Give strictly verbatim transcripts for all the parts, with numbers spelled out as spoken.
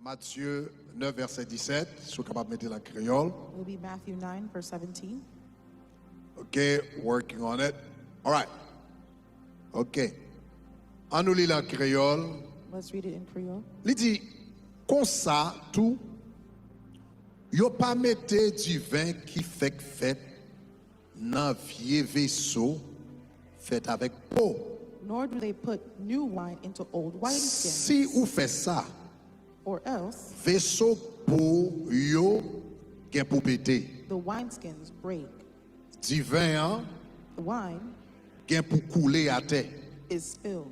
Matthieu neuf, verset dix-sept, si w kapab mete l an kreyòl. Will be Matthew nine, verse seventeen. Ok, working on it. All right. Ok. An nou li l an kreyòl. Let's read it in Creole. Li di, konsa tou, yo pa mete diven ki fèk fèt nan vye veso fèt avèk po. Nor do they put new wine into old wineskins. Si ou fè sa, Or else, veso po yo gen pou pete. The wineskins break. Diven an The wine gen pou koule atè. Is spilled.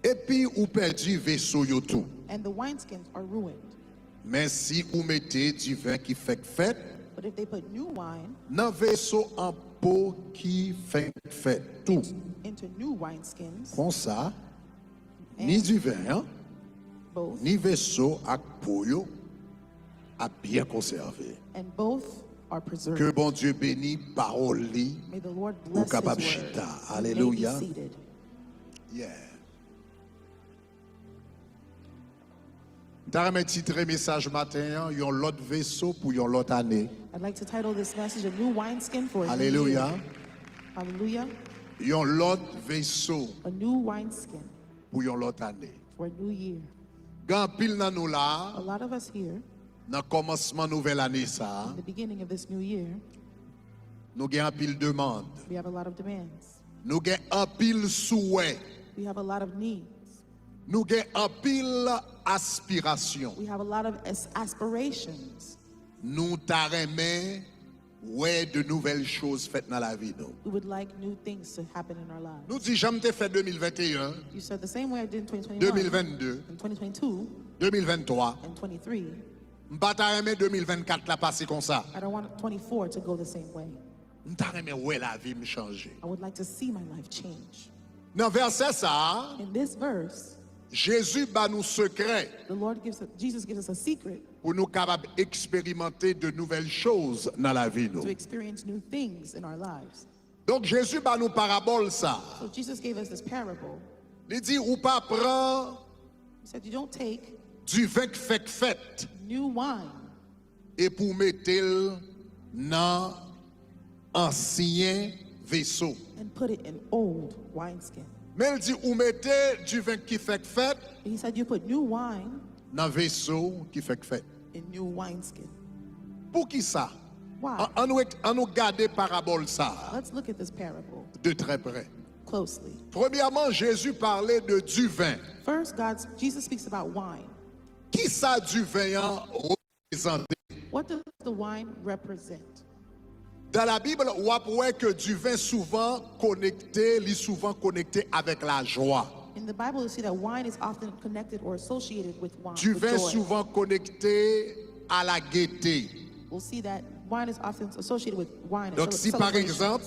Epi ou pèdi veso yo tou. And the wineskins are ruined. Men si ou mete diven ki fèk fèt But if they put new wine nan veso an po ki fèk fèt tou. Into new wineskins, Konsa, ni diven an, both, ni veso ak po yo ap byen konsève. And both are preserved. Ke Bondye beni pawòl li. May the Lord Ou bless kapab his word. Chita. You may be Alelouya. Seated. Yeah. M ta renmen titre mesaj maten an, yon lòt veso pou yon lòt ane. I'd like to title this message A New Wineskin for a New Alelouya. Year. Hallelujah. Yon lòt veso A new wineskin pou yon lòt ane. For a new year. Gen anpil nan nou la, A lot of us here, nan kòmansman nouvèl ane sa a, in the beginning of this new year, nou gen anpil demann. We have a lot of demands. Nou gen anpil souwè. We have a lot of needs. Nou gen anpil aspirasyon. We have a lot of as- aspirations. Nou ta renmen wè de nouvèl choz fèt nan lavi nou. We would like new things to happen in our lives. Nou di jan m te fè de mil venteyen, You said the same way I did in twenty twenty-one, de mil vennde, in twenty twenty-two, de mil venntwa, and twenty-three. M pa ta renmen de mil vennkat la pase konsa. I don't want twenty-four to go the same way. M ta renmen wè lavi m chanje. I would like to see my life change. Nan vèsè sa a, In this verse, Jezi ba nou sekrè the Lord gives, Jesus gives us a secret pou nou kapab eksperimante de nouvèl choz nan lavi to nou. Experience new things in our lives. Donk, Jezi ba nou parabòl sa a. So Jesus gave us this parable. Li di, ou pa pran He said, You don't take diven k fèk fèt new wine epi w mete l nan ansyen veso. And put it in old wineskin. Men l di, ou mete diven ki fèk fèt He said, You put new wine nan veso ki fèk fèt. In new wineskin. Poukisa? Why? An, an nou, an nou gade parabòl sa a Let's look at this parable de trè prè. Closely. Premyèman, Jezi pale de diven. First, God, Jesus speaks about wine. Kisa diven an reprezante? What does the wine represent? Dan Labib, w ap wè ke diven souvan konekte, li souvan konekte avèk lajwa. In the Bible, you see that wine is often connected or associated with wine. Diven souvan konekte a la gete. We'll see that wine is often associated with wine. Donk, si pa egzanp,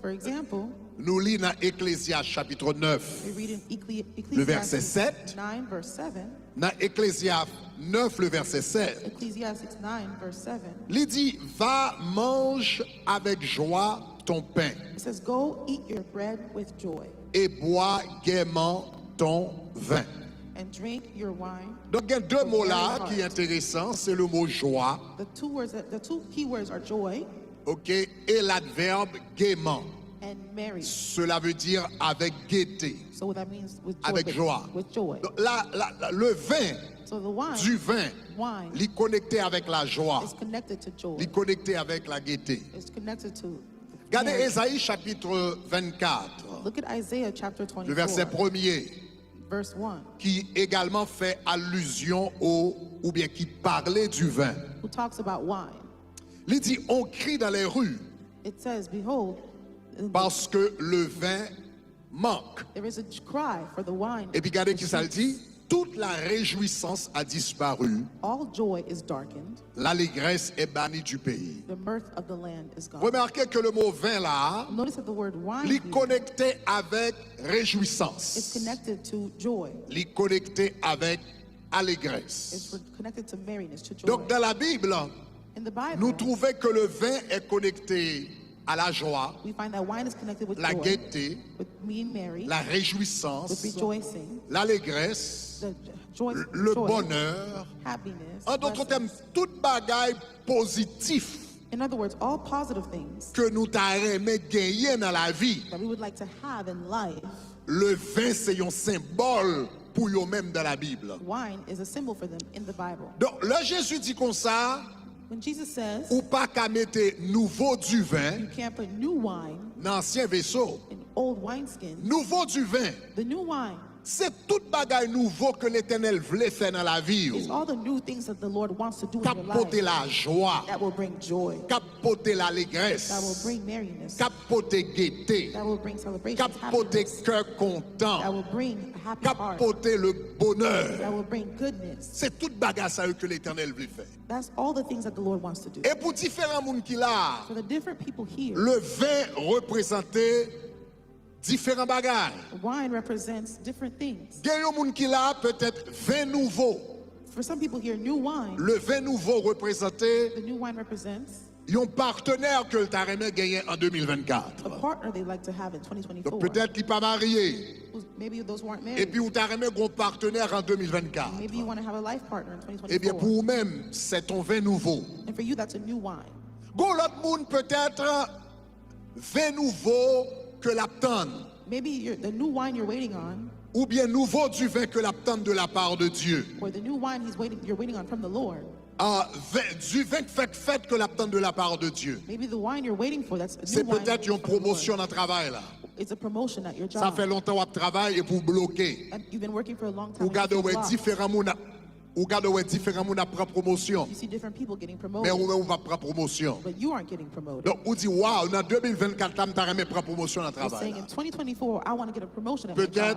For example, nou li nan Eklezyas chapit nèf, we read in Ecclesi- le verset Ecclesiastes sept, nine, verse seven. Nan Eklezyas nèf, le verset sept, Ecclesiastes nine, verse seven. Li di, va, mange avec joie ton pain It says, Go eat your bread with joy et bois gaiement ton vin. and drink your wine. Donk, gen de mo la ki enteresan, se le mo jwa, The two words, that, the two key words are joy ok, et l'adverbe gaiement. and merry. Cela veut dire avec gaieté, So that means with joy. Avec but joie. With joy. Donk, la, la, la, le vin, So the wine, du vin, wine li konekte avèk lajwa, is connected to joy. Li konekte avèk la gaieté. It's connected to Gade merry. Ezayi chapit vennkat, Look at Isaiah chapter twenty-four, le verset premier, verse one, ki egalman fè alizyon o, oubyen ki pale du vin. Who talks about wine. Li di, on crie dans les rues It says, Behold, in the- parce que le vin manque. There is a cry for the wine. Epi gade ki sa l di, toute la réjouissance a disparu, All joy is darkened. L'allégresse est bannie du pays. The mirth of the land is gone. Remarquez que le mot vin la, Notice that the word wine li here konekte avèk réjouissance. Is connected to joy. Li konekte avèk allégresse. It's re- connected to merriness, to joy. Donk, dans la Bible, In the Bible, nous trouvons que le vin est connecté à la joie, we find that wine is connected with la joy, gaieté, with being merry, la with réjouissance, rejoicing, l'allégresse, the joy, le joy, bonheur, happiness, an dòt tèm, tout bagay pozitif ke nou ta renmen genyen nan lavi. Leven se yon senbòl pou yo menm nan Labib. Donk, lè Jezi di konsa, ou pa ka mete nouvo diven nan ansyen veso. Nouvo diven, se tout bagay nouvo ke Letènèl vle fè nan lavi w, k ap pote lajwa, k ap pote lalegrès, k ap pote gete, k ap pote kè kontan, k ap pote le bonè. Se tout bagay sa yo ke Letènèl vle fè. E pou diferan moun ki la a, leven reprezante diferan bagay. Gen yon moun ki la, petèt ven nouvo. Leven nouvo reprezante yon patnè ke l ta renmen genyen an de mil vennkat. Donk, petèt li pa marye, epi ou ta renmen gen yon patnè an de mil vennkat. Ebyen, pou ou menm, se yon ven nouvo. Gen yon lòt moun, petèt, ven nouvo ke l ap tann. Maybe you're, the new wine you're waiting on, oubyen nouvo diven ke l ap tann de la part de Dieu. Or the new wine he's waiting, you're waiting on from the Lord. Ah, ven, diven k fèk fèt ke l ap tann de la part de Dieu. Maybe the wine you're waiting for, that's a new wine from the Lord. Se petèt yon pwomosyon nan travay la. It's a promotion at your job. Sa fè lontan w ap travay epi w bloke. And you've been working for a long time and you feel blocked. Ou gade w wè diferan moun ap Ou gade, ou wè diferan moun ap pran pwomosyon. You see different people getting promoted. Men ou menm ou p ap pran pwomosyon. But you aren't getting promoted. Donk, ou di, "Waw, nan de mil vennkat la, m ta renmen pran pwomosyon nan travay la." You're saying, "In twenty twenty-four, I want to get a promotion at my job." Petèt,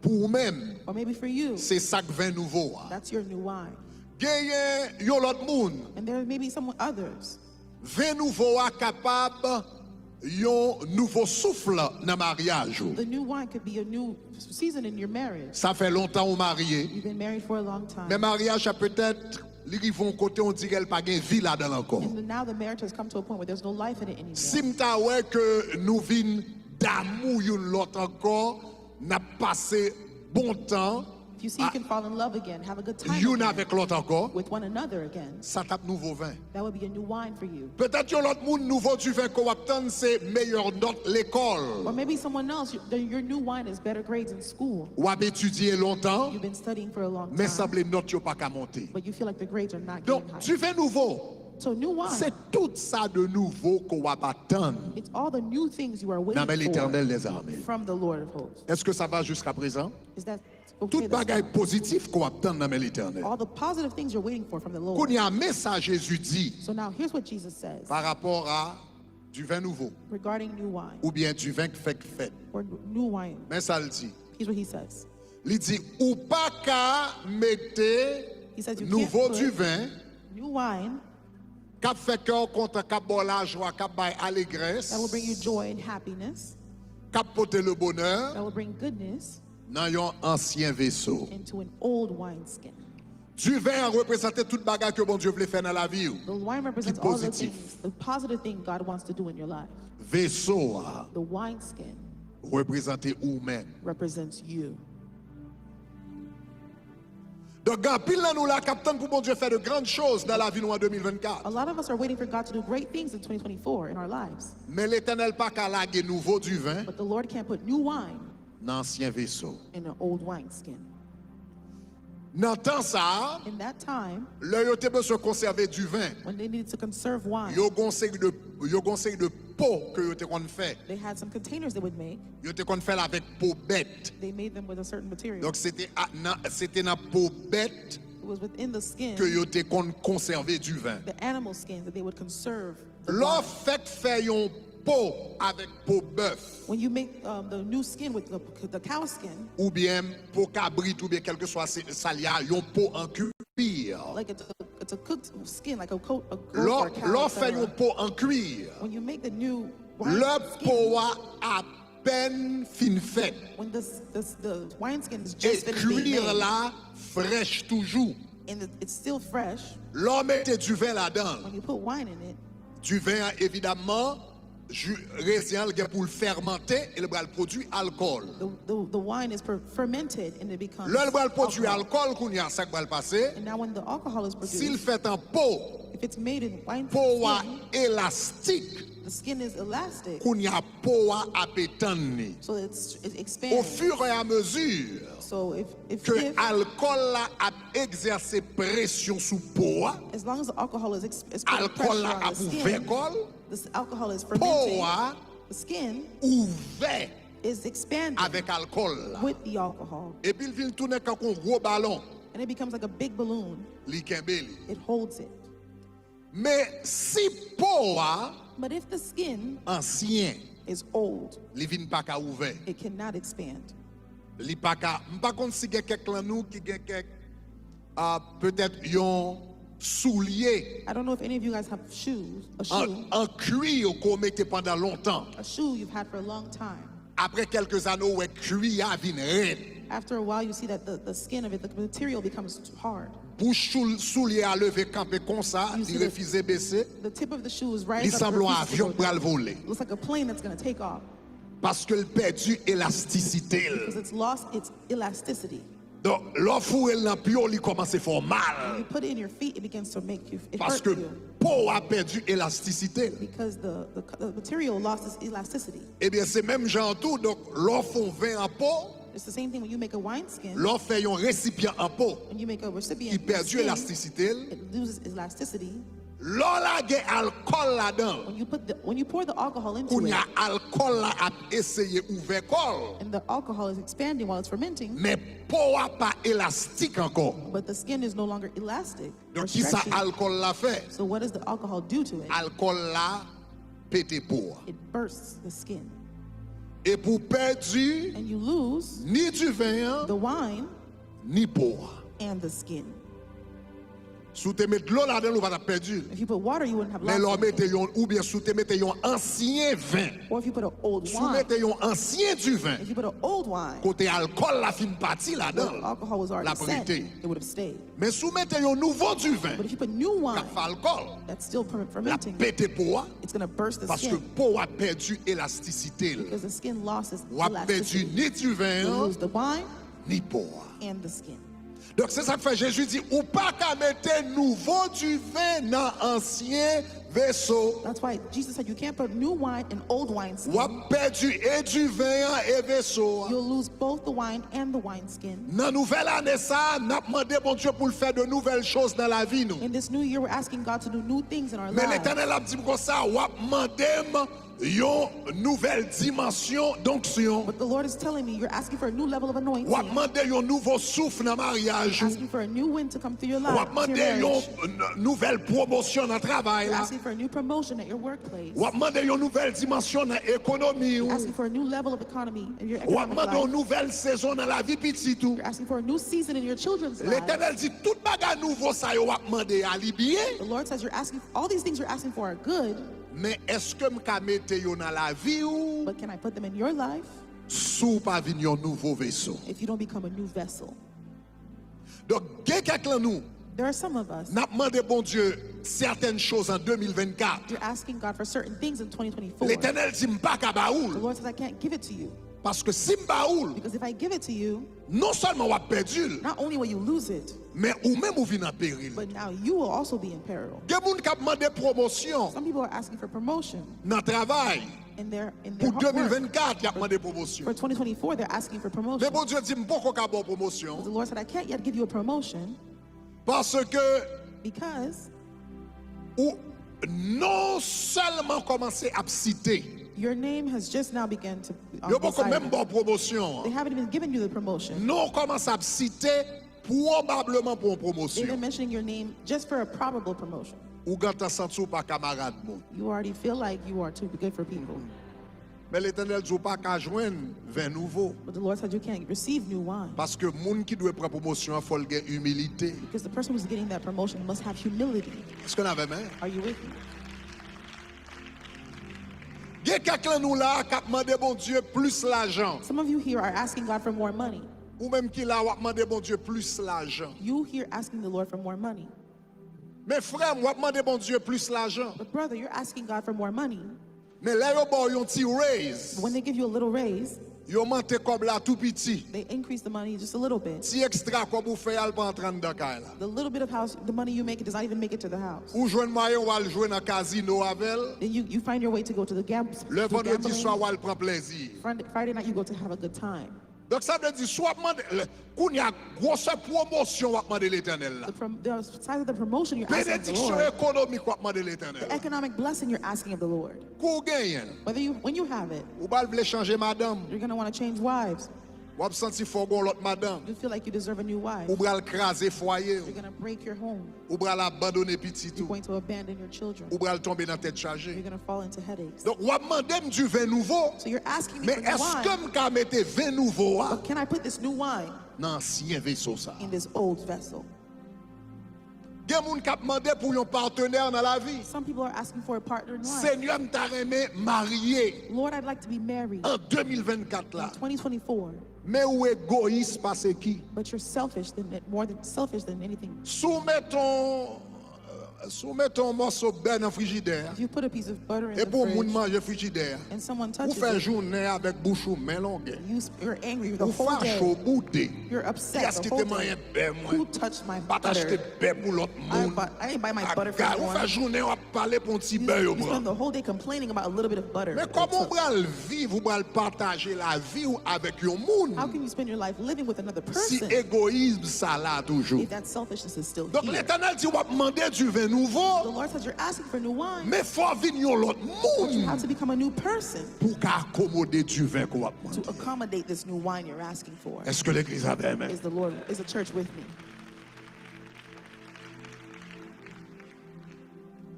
pou ou menm, or maybe for you, se sa k ven nouvo a. That's your new wine. Genyen yon lòt moun. And there may be some others. Ven nouvo a kapab yon nouvo souf nan maryaj ou. The new wine could be a new season in your marriage. Sa fè lontan ou marye. You've been married for a long time. Men maryaj la petèt, li rive yon kote, on dirè l pa gen vi ladan l ankò. And now the marriage has come to a point where there's no life in it anymore. Si m ta wè ke nou vin damou youn lòt ankò, n ap pase bon tan, if you see you can fall in love again, have a good time again, youn avèk lòt ankò, with one another again, sa t ap nouvo ven. That would be a new wine for you. Petèt yon lòt moun, nouvo diven ke w ap tann se meyè nòt lekòl. Or maybe someone else, you, the, your new wine is better grades in school. W ap etidye lontan, you've been studying for a long time, men sanble nòt yo pa ka monte. But you feel like the grades are not getting high. Donk, diven nouvo, so new wine, se tout sa de nouvo ke w ap atann, it's all the new things you are waiting for, nan men Letènèl dèzame, from the Lord of hosts. Èske sa va jiskaprezan? Is that Tout bagay pozitif ke w ap tann nan men Letènèl. All the positive things you're waiting for from the Lord. Kounye a, men sa Jezi di, so now here's what Jesus says, pa rapò a diven nouvo, regarding new wine, oubyen diven k fèk fèt. Or new wine. Men sa l di. Here's what he says. Li di, ou pa ka mete, he says, you can't put, nouvo diven, new wine, k ap fè kè w kontan, k ap ba w lajwa, k ap bay alegrès, that will bring you joy and happiness, k ap pote le bonè, that will bring goodness, nan yon ansyen veso. Into an old wineskin. Diven an reprezante tout bagay ke Bondye vle fè nan lavi w, ki pozitif. The wine represents all the things, the positive thing God wants to do in your life. Veso a, the wineskin, reprezante ou menm. Represents you. Donk, gen anpil nan nou la k ap tann pou Bondye fè de grann choz nan lavi nou an de mil vennkat. A lot of us are waiting for God to do great things in twenty twenty-four in our lives. Men Letènèl pa ka lage nouvo diven, but the Lord can't put new wine, nan ansyen veso, in an old wineskin. Nan tan sa a, in that time, lè yo te bezwen konsève diven, when they needed to conserve wine, yo gen yon seri de, yo gen yon seri de po ke yo te konn fè. They had some containers they would make. Yo te konn fè l avèk po bèt. They made them with a certain material. Donk, se te a, nan, se te nan po bèt, it was within the skin, ke yo te konn konsève diven. The animal skins that they would conserve the wine. Lè w fèk fè yon po avèk po bèf, when you make, um, the new skin with the, the cow skin, oubyen po kabrit, oubyen kèlkeswa se, sa l ye a, yon po an kwi. Like it's a, it's a cooked skin, like a coat, a goat or a cow, et cetera. Lè w, lè w fè yon po an kwi, when you make the new wine skin, lè po a apèn fin fèt, when this, this, the wine skin is just finished being made, e kwi la frèch toujou, and it, it's still fresh, lè w mete diven ladan l, when you put wine in it, diven an, evidamman, Ji, rezin an, l gen pou l fèmante e l pral pwodui alkòl. The, the, the wine is per- fermented and it becomes Lè l pral pwodui alcohol. Alkòl, kounye a, sa k pral pase? And now when the alcohol is Si l produced, fèt an po, if it's made in wine po a skin, elastik. The skin is elastic, Kounye a, po a ap etann li. So it's, it Au expands. Fur et à mesure So if, if, ke if alkòl la ap egzèse presyon sou po a, as long as the alcohol is, ex- is putting alkòl pressure la on ap the ouvè skin, kò l, this alcohol is po fermenting. A The skin ouvè is expanding avèk alkòl la. With the alcohol, Epi l vin tounen tankou yon gwo balon. And it becomes like a big balloon. Li kenbe li. It holds it. Men si po a But if the skin ansyen, is old, li vin pa ka ouvè. It cannot expand. Li pa ka, m pa konn si gen kèk lan nou ki gen kèk, ah, petèt yon soulye I don't know if any of you guys have shoes, a an, shoe an kwi ke w mete pandan lontan. A shoe you've had for a long time. Apre kèlke zane, w wè kwi a vin rèd. After a while, you see that the, the skin of it, the material becomes hard. Bouch sou- soulye a leve kanpe konsa, You li see the- refize bese. The tip of the shoe is Li rising up. Sanble yon Refuses to avyon go k pral down. Vole. Looks like a plane that's going to take off Paske l pèdi elastisite l. Because it's lost its elasticity. Donk, lè w foure l nan pye w, li kòmanse fè w When mal. You put it in your feet, it begins to make you, it hurts Paske you. Po a pèdi elastisite l. Because the, the, the material lost its elasticity. Ebyen, se menm jan an tou. Donk, lè w fè yon ven an po, It's the same thing when you make a wineskin. Lè w fè yon resipyan an po When you make a ki recipient pèdi skin, elastisite l, It loses elasticity. Lè w lage alkòl ladan l, When you put the, when you pour the alcohol into kounye a it, alkòl la ap eseye ouvè kò l. And the alcohol is expanding while it's fermenting, Men po a pa elastik ankò. But the skin is no longer elastic. Or Donk, kisa stretchy. Alkòl la fè? So what does the alcohol do to it? Alkòl la pete po a. It bursts the skin. Epi w pèdi And you lose ni diven an, the wine ni po a. And the skin. Si w te met dlo ladan l, ou pa t ap pèdi l. If you put water, you wouldn't have Men lost lè w mete anything. Yon, oubyen si w te mete yon ansyen ven, Or if you put an old Si w wine, mete yon ansyen diven, If you put an old wine, kote alkòl la fin pati where ladan the l, alcohol was l already ap set, rete. It would have stayed. Men si w mete yon nouvo diven But if you put new k wine ap fè alkòl, That's still per- l ap fermenting, Pete po a. It's going to burst the Paske skin. Po a pèdi elastisite l. Because the skin lost its W ap pèdi elasticity. Ni diven You an, lose the wine ni po a. And the skin. Donk, se sa k fè Jezi di, ou pa ka mete nouvo diven nan ansyen veso. That's why Jesus said you can't put new wine in old wineskin. W ap pèdi e diven an e veso a. You'll lose both the wine and the wineskin. Nan nouvèl ane sa a, n ap mande Bondye pou l fè de nouvèl choz nan lavi nou. In this new year, we're asking God to do new things in our Men lives. Letènèl ap di m konsa, w ap mande m yon nouvèl dimansyon donksyon. But the Lord is telling me you're asking for a new level of anointing. W ap mande yon nouvo souf nan maryaj ou. Asking for a new wind to come through your W ap life, to mande your yon marriage. n- nouvèl pwomosyon nan travay You're la. Asking for a new promotion at your workplace. W ap mande yon nouvèl dimansyon nan ekonomi You're ou. Asking for a new level of economy in your W ap economic mande yon life. Nouvèl sezon nan lavi pitit ou. You're asking for a new season in your children's lives. Letènèl di, tout bagay nouvo sa yo w ap mande a, li byen. The Lord says you're asking all these things you're asking for are good, Men èske m ka mete yo nan lavi ou but can I put them in your life si w pa vin yon nouvo veso? If you don't become a new vessel? Donk, gen kèk lan nou, There are some of us, n ap mande Bondye sètèn choz an de mil vennkat. You're asking God for certain things in twenty twenty-four. Letènèl di, m pa ka ba ou The l. Lord says, I can't give it to you. Paske si m ba ou l, Because if I give it to you, non sèlman w ap pèdi l, not only will you lose it, men ou menm ou vin an peril. But now you will also be in peril. Gen moun k ap mande pwomosyon Some people are asking for promotion nan travay. In their, in their Pou hard work. de mil vennkat, y ap mande pwomosyon. For twenty twenty-four, they're asking for Men promotion. Bondye di, m poko ka ba w But pwomosyon. The Lord said, I can't yet give you a promotion Paske because ou non sèlman kòmanse ap site. Your name has just now begun to um, Yo poko be menm cited. Ba w pwomosyon They an. Haven't even given you the promotion. Non kòmanse ap site pwobableman pou yon They've been pwomosyon. Mentioning your name just for a probable promotion. Ou gentan santi w pa kamarad moun. You already feel like you are too good for people. Men Letènèl di w pa ka jwenn ven nouvo. But the Lord said you can't receive new wine. Paske moun ki dwe pran pwomosyon an, fò l gen imilite. Because the person who's getting that promotion must have humility. Èske n avè m? Are you with me? Gen kèk lan nou la k ap mande Bondye plis lajan. Some of you here are asking God for more money. Ou menm ki la, w ap mande Bondye plis lajan. You here asking the Lord for more money. Men frè m, w ap mande Bondye plis lajan. But brother, you're asking God for more money. Men lè yo ba w yon ti raise, When they give you a little raise, yo monte kòb la tou piti. They increase the money just a little bit. Ti ekstra kòb ou fè a, l pa antre anndan kay la. The little bit of house, the money you make, it does not even make it to the house. Ou jwenn mwayen w al jwe nan kazino avè l. Then you, you find your way to go to the gambling. Lè vandredi swa w al pran plezi. Friday, Friday night, you go to have a good time. Donk sa vle di, si w ap mande, lè- kounye a, gwosè pwomosyon w ap mande Letènèl la. The, prom, the size of the promotion you're asking of the Benediksyon Lord, ekonomik w ap mande the Letènèl la. Economic blessing you're asking of the Lord. Kou w genyen l, Whether you, when you have it, ou pral vle chanje madanm. You're going to want to change wives. W ap santi fò w gen yon lòt madanm. You feel like you deserve a new wife. Ou pral kraze fwaye You're w. Going to break your home. Ou pral abandone pitit You're ou. Going to abandon your children. Ou pral tonbe nan tèt chaje. You're going to fall into headaches. Donk, w ap mande m di ven nouvo. So you're asking me Men for new èske wine. M ka mete ven nouvo a But can I put this new wine nan ansyen veso sa a? In this old vessel? Gen moun k ap mande pou yon patenè nan lavi. Some people are asking for a partner in life. Senyè, m ta renmen marye Lord, I'd like to be married an de mil vennkat la. In twenty twenty-four, Men ou egoyis pase ki? But you're selfish than more than selfish than anything. Si w mete yon, si w mete yon mòso bè nan frijidè a, If you put a piece of butter in epi the yon moun fridge manje frijidè a, and someone ou touches fè it, jounen avèk bouch ou men longue. You, you're angry the Ou whole fache, day. Ou boude. You're upset Kiyès the ki whole te manyen day. Bè mwen? Who touched my M pa t achte butter? Bè pou lòt I, moun. Bought, I didn't buy my butter for Agay, ou fè anyone. Jounen w ap pale pou yon ti bè yo You spend pran. The whole day complaining about a little bit of butter. Men kòman w pral viv, ou pral pataje lavi w avèk yon moun How can you spend your life living with another si person egoyizm sa la toujou? If that selfishness is still Donk here? Letènèl di w ap mande diven nouvo, The Lord says you're asking for new wine, men fò w vin yon lòt but you moun have to become a new person pou w ka akomode diven ke w ap to mande. Accommodate this new wine you're asking for. Èske legliz avè m? Is the Lord, is the church with me?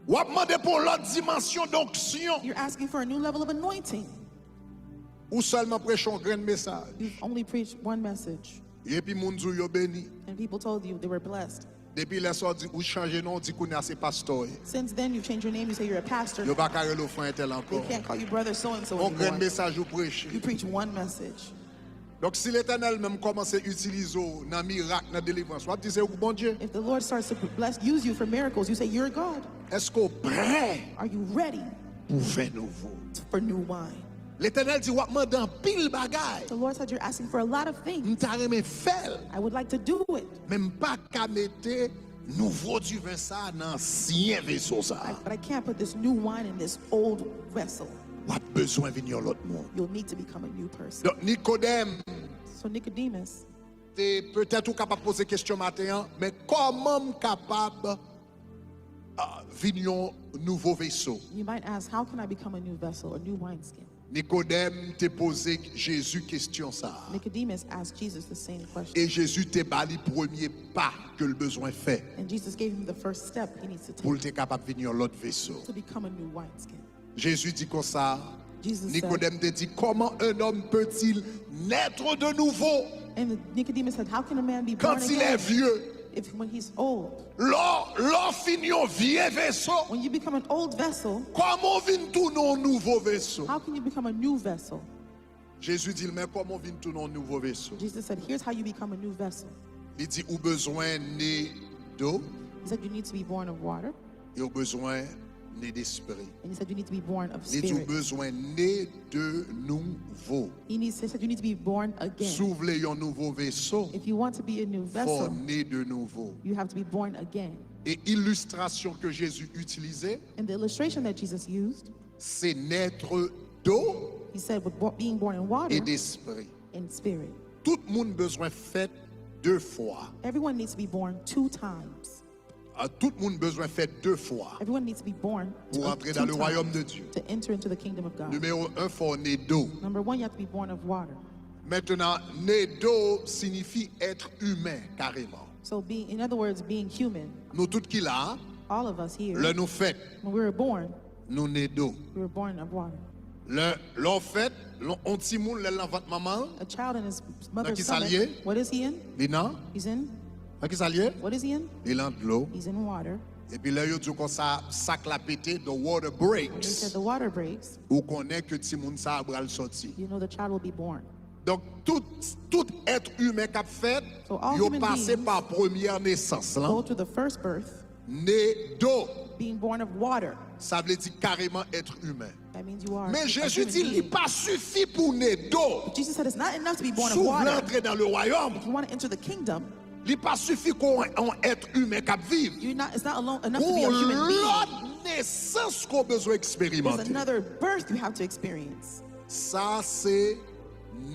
W ap mande pou yon lòt dimansyon donksyon. You're asking for a new level of anointing. Ou sèlman preche yon grenn mesaj. You've only preached one message, Epi moun di w yo beni. And people told you they were blessed. Depi lè sa w di, ou chanje non, w di kounye a se pastè w ye. Since then, you've changed your name. You say you're a pastor. Yo pa ka rele w frè entèl They ankò. Can't call you brother so and so Yon grenn anymore. Mesaj ou preche. You preach one message. Donk, si Letènèl menm kòmanse itilize w nan mirak, nan delivrans, w ap di se ou k Bondye. If the Lord starts to bless, use you for miracles, you say you're God. Èske w prè Are you ready pou ven nouvo? For new wine? Letènèl di w ap mande anpil bagay. The Lord said you're asking for a lot of things. M ta renmen fè l, I would like to do it, men m pa ka mete nouvo diven sa a nan ansyen veso sa a. but I can't put this new wine in this old vessel. W ap bezwen vin yon lòt moun. You'll need to become a new person. Donk, Nikodèm So Nicodemus, te, petèt ou kapab poze kesyon maten an, men kòman m kapab ah, vin yon nouvo veso? You might ask, how can I become a new vessel, a new wineskin? Nikodèm te poze Jezi kesyon sa a. Nicodemus asked Jesus the same question. E Jezi te ba li premye pa ke l bezwen fè And Jesus gave him the first step he needs to pou l take te kapab vin yon lòt veso. To become a new wineskin. Jezi di konsa, Jesus said, Nikodèm te di, comment un homme peut-il naître de nouveau And Nicodemus said, how can a man be born quand il est again vieux? If when he's old? Lè w fin yon vye veso, When you become an old vessel, kòman w vin tounen yon nouvo veso? How can you become a new vessel? Jezi di l, men kòman w vin tounen yon nouvo veso? Jesus said, here's how you become a new vessel. Li di, ou bezwen ne do, He said, you need to be born of water. E ou bezwen ne despri. And he said, you need to be born of Li di, ou spirit. Bezwen ne de nouvo. He, needs, he said, you need to be born again. Si w vle yon nouvo veso, If you want to be a new fò vessel, ne de nouvo. You have to be born again. E ilistrasyon ke Jezi itilize, And the illustration that Jesus used, se naître d'eau he said, with bo- being born in water et d'esprit. And spirit. Tout moun bezwen fèt de fwa. Everyone needs to be born two times. Ah, tout moun bezwen fèt de fwa Everyone needs to be born pou uh, antre two dans le royaume times de Dieu. To enter into the kingdom of God. Nimewo un, fò w ne do. Number one, you have to be born of water. Maintenant, ne do signifie être humain carrément. So, being, in other words, being human. Nou tout ki la, All of us here, lè nou fèt, when we were born, nou ne do. We were born of water. Lè, lè w fèt, lè w- on timoun lè l nan vant manman l, A child in his nan mother's ki sa l stomach. Ye? What is he in? Li nan? He's in. Nan ki sa l ye? What is he in? Li nan dlo. He's in water. Epi lè yo di w konsa, sak la pete, the water When they breaks. Said the water breaks, Ou konnen ke timoun sa a pral sòti. You know the child will be born. Donk, tout, tout èt imen k ap fèt, So all yo human pase beings pa premyè nesans Go lan. To the first birth. Ne do. Being born of water. Sa vle di kareman èt imen. That means you are Men a Jezi human di li being. Pa sifi pou ne do. But Jesus said it's not enough to be born of Si w vle water. antre nan le wayòm, If you want to enter the kingdom, li pa sifi ke w yon èt imen k ap viv. you're not, it's not alone, enough to be a Gon human being. Lòt nesans ke w bezwen There's eksperimante. Another birth you have to experience. Sa se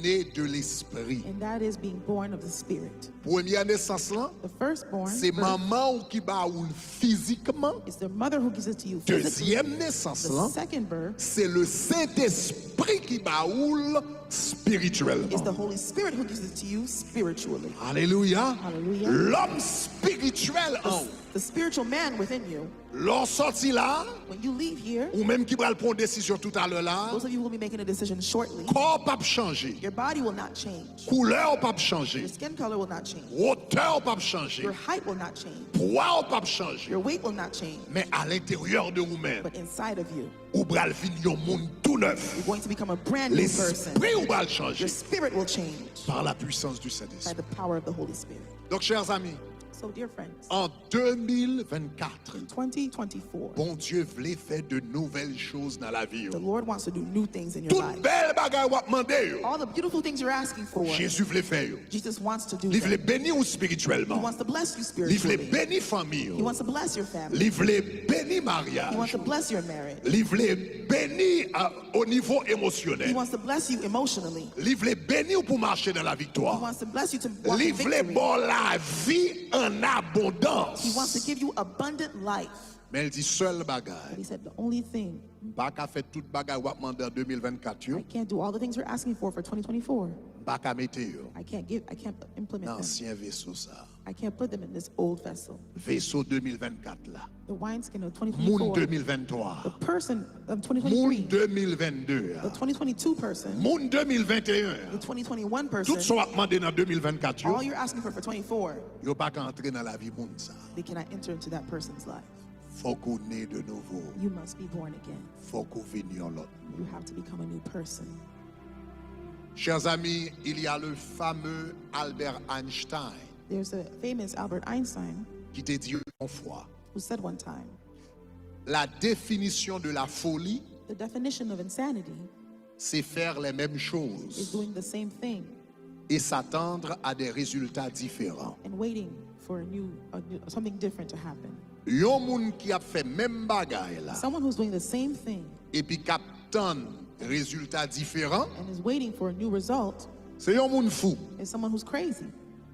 ne de lespri. And that is being born of the Spirit. Premyè nesans lan, The firstborn se birth manman w ki ba ou l fizikman. Is the mother who gives it to you physically. Dezyèm nesans The lan, second birth se le Sentespri ki ba ou l is the spirityèlman. Holy Spirit who gives it to you spiritually. Alelouya. Hallelujah. Lòm spirityèl an ou. The spiritual man within you, Lè w sòti la, when you leave here, ou menm ki pral pran yon desizyon toutalè la, those of you who will be making a decision shortly, kò w p ap chanje, your body will not change. Koulè w p ap chanje, Your skin color will not change. Wotè w p ap chanje, Your height will not change. Pwa w p ap chanje. Your weight will not change. Men alenteryè de ou menm, But inside of you, ou pral vin yon moun tou nèf. you're going to become a brand new person. Lespri w pral chanje Your spirit will change par la puissance du by Saint-Esprit. The power of the Holy Spirit. Donc, chers amis, So, dear friends, en deux mille vingt-quatre, twenty twenty-four, Bondye vle fè de nouvelles choses dans la vie. The Lord wants to do new things in your Tout life. Bèl bagay w ap mande yo, All the beautiful things you're asking for, Jezi vle fè yo. Jesus wants to do Li vle them. beni w spirityèlman. He wants to bless you Li vle spiritually. Beni fanmi He w. Wants to bless your family. Li vle beni He wants maryaj to ou. Bless your marriage. Li vle beni a, o nivo He emosyonèl. Wants to bless you emotionally. Li vle beni w pou w mache nan He laviktwa. Wants to bless you to walk Li in vle victory. Ba w lavi an abondans. He wants to give you abundant life. Men l di sèl But bagay, He said the only thing, m pa ka fè tout bagay w ap mande an de mil vennkat yo, I can't do all the things you're asking for for twenty twenty-four. M pa ka mete yo I can't give, I can't implement nan them. Ansyen veso sa. I can't put them in this old vessel. Veso de mil vennkat la. The wineskin of Moun twenty twenty-four. de mil venntwa. The person of Moun twenty twenty-three. de mil venndde a. The twenty twenty-two person. Moun de mil venteyen The an. twenty twenty-one person. Tout sa w ap mande nan de mil vennkat yo, All you're asking for for twenty-four, yo pa ka antre nan lavi moun sa. They cannot enter into that person's life. Fòk ou ne de nouvo. You must be born again. Fòk ou vin yon lòt. You have to become a new person. Chers amis, il y a le fameux Albert Einstein There's a famous Albert Einstein ki te di yon fwa, who said one time, la définition de la folie, the definition of insanity c'est faire les mêmes is choses doing the same thing et s'attendre à des résultats différents. And waiting for a new, a new something different to happen. Yon moun ki ap fè menm bagay la, Someone who's doing the same thing epi k ap tann rezilta diferan, and is waiting for a new result se yon moun fou. Is someone who's crazy.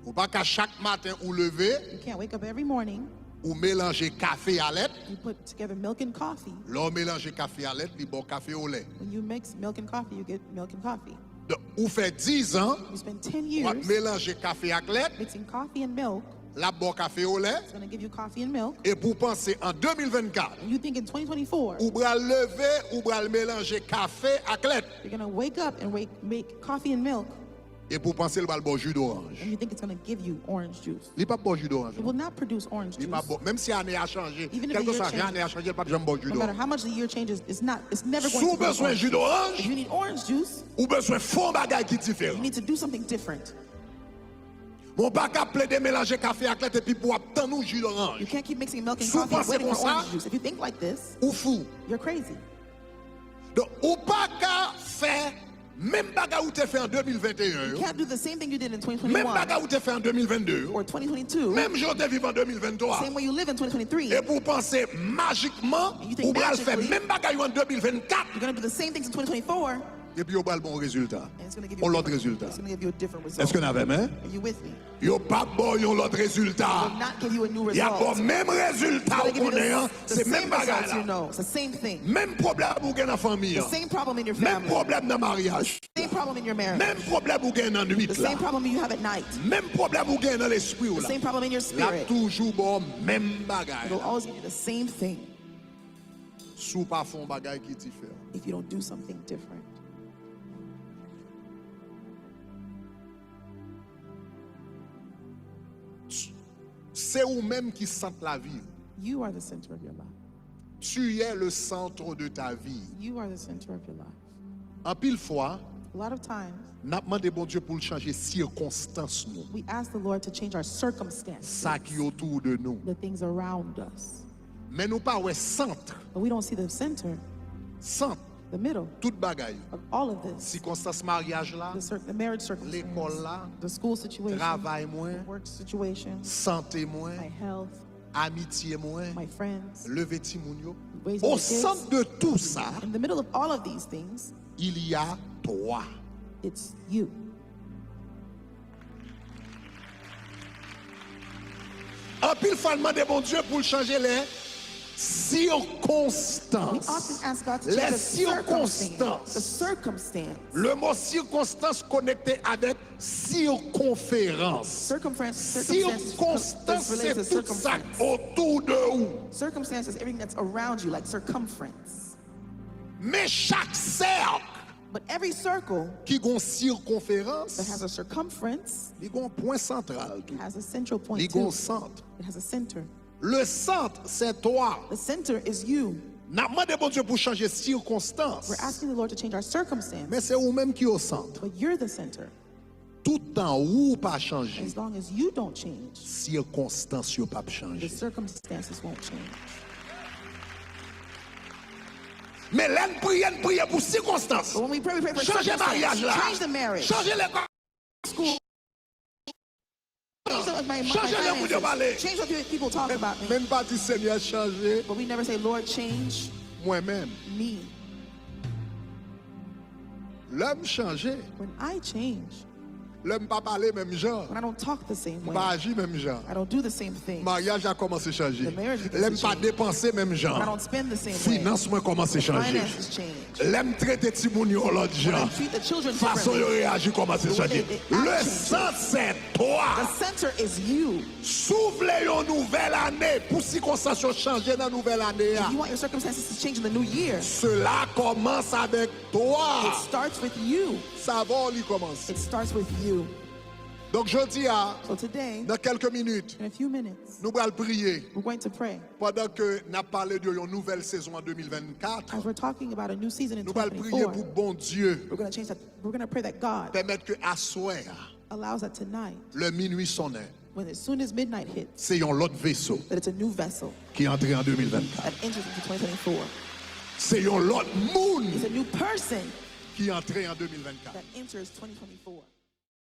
Ou pa ka chak maten ou leve, You can't wake up every morning, ou melanje kafe a lèt. You put together milk and coffee. Lè w melanje kafe a lèt, li ba w kafe olè. When you mix milk and coffee, you get milk and coffee. Donk, ou fè diz an, You spend ten w ap years melanje kafe ak lèt, mixing coffee and milk. L ap ba w kafe olè, It's going to give you coffee and milk. Epi w panse an de mil vennkat, And you think in twenty twenty-four, ou pral leve, ou pral melanje kafe ak lèt. You're going to wake up and wake, make coffee and milk. Epi w panse l pral ba w ji doranj. And you think it's going to give you orange juice. Li p ap ba w ji doranj. It will not produce orange Li p ap juice. Ba, menm si ane a chanje, Even if the kèlkeswa year jan ane a changes, chanje, l p ap janm ba w ji No matter doranj. how much the year changes, it's not. It's never Si going w to produce bezwen orange ji juice. Doranj, If you need orange juice, ou bezwen fè yon bagay ki you diferan. Need to do something different. Bon, w pa ka plede melanje kafe ak lèt epi pou w ap tann yon ji doranj. You can't keep mixing milk and Si w coffee and panse waiting for konsa, orange juice. If you think like this, ou fou. You're crazy. Donk, ou pa ka fè menm bagay ou te fè an de mil venteyen You yo, can't do the same thing you did in menm twenty twenty-one bagay ou te fè an de mil vennde yo, or twenty twenty-two, menm jan w te viv an de mil venntwa. Same way you live in twenty twenty-three. Epi w panse majikman, And you think ou pral fè magically, menm bagay yo an de mil vennkat, You're going to do the same things in twenty twenty-four. Epi yo pral ba w yon rezilta. And it's going to give you Yon a lòt different, rezilta. It's going to give you a different result. Èske n avè m, en? Are you with me? Yo p ap ba w yon lòt rezilta. Will not give you a new Y ap ba w result. Menm It's rezilta going ou to give you konnen the, an, the se same menm bagay results la. You know. It's the same thing. Menm pwoblèm ou gen nan fanmi The an. Same problem in your Menm family. Pwoblèm nan maryaj. Same problem in your marriage. Menm pwoblèm ou gen nan The nwit la. Same problem you have at night. Menm pwoblèm ou gen nan lespri w The la. Same problem in your L ap spirit. Toujou ba w menm bagay It'll la. Always give you the same thing Si w pa fè yon bagay ki diferan. If you don't do something different. Se ou menm ki sant lavi w. You are the center of your life. Tu es le centre de ta vie. You are the center of your life. Anpil fwa, A lot of times, n ap mande Bondye pou l chanje sikonstans nou, we ask the Lord to change our circumstances, sa ki otou de nou. The things around us. Men nou pa wè sant. But we don't see the center, Sant, the middle tout bagay. Of all of this. Sikonstans maryaj la, The, cir- the marriage circumstance, lekòl la, the school situation, travay the mwen, work situation, sante my mwen, health, amitye mwen, my friends, leve timoun yo. raising Au the kids. Centre de tout ça, In the middle of all of these things, il y a toi. It's you. Anpil fwa, n mande Bondye pou l chanje lè sikonstans. We often ask God to Lè change the circumstance. Sikonstans. The circumstance. Le mo sikonstans konekte avèk sikonferans. Circumference, circumstance Sikonstans is related se to tout sa circumference. Otou de ou. Circumstance is everything that's around you, like circumference. Men chak sèk But every circle ki gon sikonferans, that has a circumference li gon pwen santral tou. Has a central point Li gon too. Sant. It has a center. Le sant, se twa. The center is you. N ap mande Bondye pou chanje sikonstans. We're asking the Lord to change our circumstance, Men se ou menm ki o sant. But you're the center. Toutan ou pa chanje, As long as you don't change, sikonstans yo p ap the chanje. Circumstances won't change. Men lè n priye, n priye pou sikonstans. But when we pray, we pray for Chanje circumstances. Maryaj la. Change the marriage. Chanje lekòl. Change the, my, my Chanje lè moun yo finances. Pale. Change what pe- people talk about me. Men n pa di, Senyè, chanje But we never say, Lord, change mwen menm. Me. Lè m chanje, When I change, lè m pa pale menm jan, when I don't talk the same m way, pa aji menm jan, I don't do the same thing. Maryaj la kòmanse chanje. The marriage begins Lè m to pa change. Depanse menm jan, When I don't spend the same way, Finans mwen kòmanse chanje. Finances change. Lè m trete timoun yo lòt When I jan, treat the children Fason yo differently. Reyaji kòmanse The way chanje. they act Le changes. sant, se twa. The center is you. Si w vle yon nouvèl ane, pou sikonstans yo chanje nan nouvèl ane a, If you want your circumstances to change in the new year, sela kòmanse avèk twa. It starts with you. Se avè w li kòmanse. It starts with you. Donk, jodi a, So today, nan kèlke minit, in a few minutes, nou pral priye. We're going to pray. Pandan ke n ap pale de yon nouvèl sezon an de mil vennkat, As we're talking about a new season in nou pral priye pou twenty twenty-four, Bondye we're going to change that. We're going to pray that God pèmèt ke aswè a, allows that tonight, lè minui sonnen, when as soon as midnight hits, se yon lòt veso that it's a new vessel ki antre an de mil vennkat. That enters into twenty twenty-four. Se yon lòt moun It's a new person ki antre an de mil vennkat. That enters twenty twenty-four.